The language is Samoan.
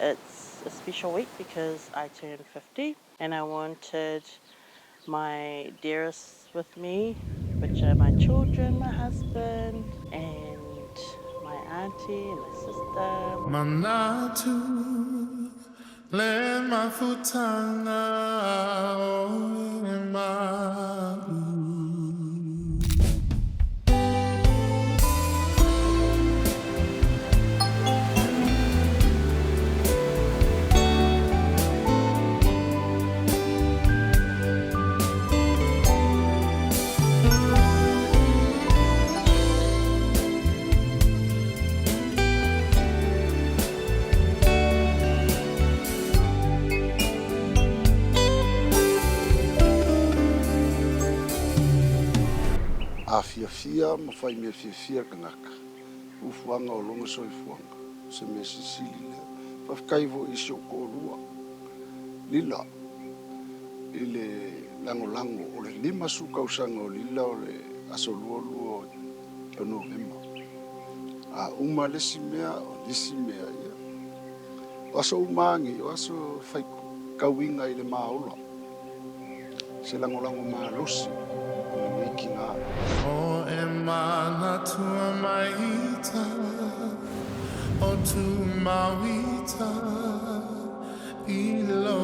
It's a special week because I turned 50 and I wanted my dearest with me, which are my children, my husband, and my auntie and my sister. Manatu le mafutanga o e ma'u. A fiafia ma fai mea fiafia le tagata, fuafuaga o lona soifuaga, o se mea silisili lea. Faafetai foi i si ou toalua, Lila, i le lagolago o le 50 tausaga o Lila o le aso 22 o Novema. A uma le isi mea, o nisi mea, ia. O aso uma lava nei, o aso e fai tauiga i le maola, se lagolago malosi o lenei tina. O e manatua mai ita o tu mauita i lo.